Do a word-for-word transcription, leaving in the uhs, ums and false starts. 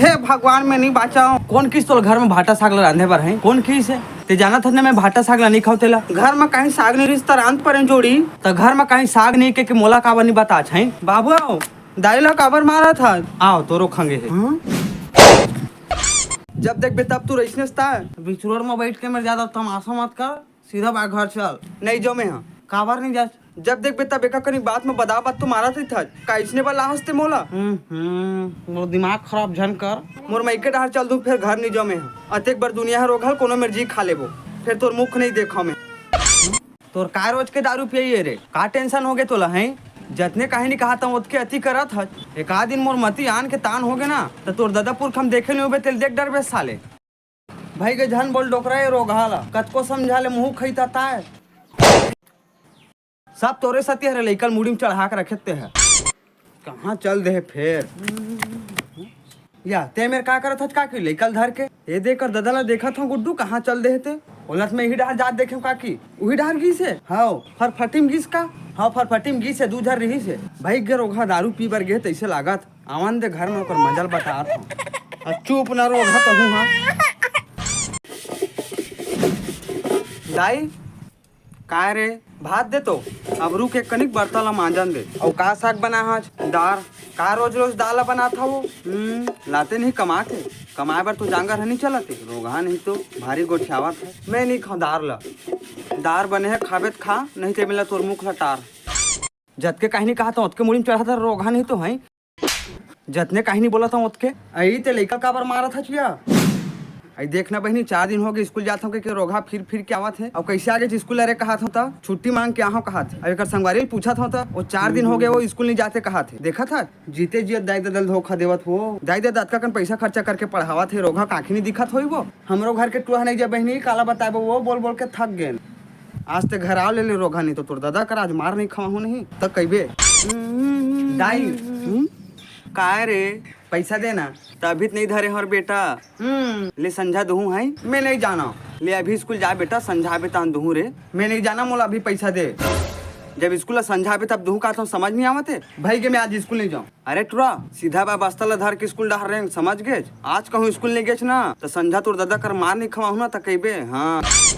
हे भगवान, मैं नहीं बाँचव। कोन किहिस तोला घर में भाटा साग ला रांधे बर हे? कोन किहिस हे? ते जानत हस ना, मैं भाटा साग ला नहीं खाव तेला। घर में कहीं साग नहीं रिहिस त रांध परेंव जोड़ी। त घर में कहीं साग नहीं के, के मोला काबर नहीं बताच हे? बाबू, दाई ला काबर मारत हस? आव, तोरो खंगे हे। हाँ? जब देखबे तब तू रहिसनेस ता। बीच रोड में बैठ के मेर ज्यादा तमाशा मत कर, सीधा बा घर चल। नहीं जाँव मैं हा। काबर नहीं जास? जब देखबे तब एका कनी बात में बदा बात तो मारत रहिथस। का इसने बर लाहस ते मोला? हम्म, हम्म, मोर दिमाग खराब झन कर। मोर मइके डहर चल दूँ, फेर घर नहीं जाँव मैं हा। अतेक बर दुनिया ह रोगहा ल, कोनो मेर जी खा लेबो, फेर तोर मुख नहीं देखव मैं। तोर का रोज के दारू पियई ए रे? का tension होगे तोला, हैं? जतने काहिनी कहाथंव ओतके अति करत हस। एकाध दिन मोर मती आन के तान होगे ना, त तोर ददा पुरखा म देखे नइ होबे तेला देख डरबे साले। भई गे झन बोल डोकरा ए रोगहा ला, कतको समझा ले मुहूँ खइता ताय। सब तोरे सेती हरे, लइका ल मुड़ी म चढ़ा के रखे ते ह। कहाँ चल दे हे फेर? या, ते मेर का करत हच काकी, लइका ल धर के? ए दे कर ददा ला देखत हंव गुड्डू, कहाँ चल दे हे ते? ओला त मैं इही डहर जात देखेंव काकी, उही डहर गिस हे। हव, फरफटी म गिस का? हव, फरफटी म गिस हे, दू झन रिहिस हे। भई गे रोगहा दारू पी बर गे हे, तइसे लागत। आवन दे घर में ओकर मजा ल बतात हंव। अ, चुप ना रोगहा तहूँ हा। दाई, काय रे, भात दे तो, अब रुक एक कनिक बर्तन ला मांजन दे। अउ का साग बना हच? दार। का रोज रोज दार ला बनात हवो? हम्म, लाते नहीं कमा के, कमाए बर तो जांगर ह नहीं चलत हे, रोगहा नहीं तो भारी गोठियावत हे। मैं नहीं खाँव दार ला, दार बने हे खाबे त खा, नहीं ते मिला तोर मुख ला टार। जतके काहिनी कहाथंव ओतके मुड़ी म चढ़त हस, रोगहा नहीं तो हई। जतने काहिनी बोलत हंव ओतके। अई ते लइका काबर मारत हच या? अई देख ना बहिनी, चार दिन होगे स्कूल जात हंव के, के रोगहा फिर फिर के आवत हे। अउ कइसे आगेच स्कूल अरे कहाथंव त, छुट्टी मांग के आहंव कहाथे। अउ एकर संगवारी ल पूछत हंव त, ओ चार दिन होगे ओ स्कूल नहीं जाते कहाथे। देखत हच, जीते जियत दाई ददा ल धोखा देवत हो। दाई ददा अतका कन पइसा खर्चा करके पढ़ावत हे, रोगहा काखी नहीं दिखत होई वो। हमरो घर के टुरा नहीं जा बहिनी, काला बताबो वो, बोल बोल के थक गेन। आज ते घर आव ले ले रोगहा, नहीं तो तोर ददा कर आज मार नहीं खवाहूँ नहीं, त कहिबे। दाई, हम्म? काय रे, पइसा दे ना। त अभी त नहीं धरे हंव बेटा। हम्म। ले संझा दुहूँ हई। मैं नहीं जानव। ले अभी स्कूल जा बेटा, संझा आबे तान दुहूँ रे। मैं नहीं जानव, मोला अभी पइसा दे। जब स्कूल ला संझा आबे तब दुहूँ कहाथंव, समझ नहीं आवत हे? भई गे मैं आज स्कूल नहीं जाँव। अरे टुरा, सीधा बा बस्ता ला धर के स्कूल डहर रेंग, समझ गेच? आज कहूँ स्कूल नहीं गेच ना, त संझा तोर ददा कर मार नहीं खवाहूँ ना, त कहिबे, हाँ।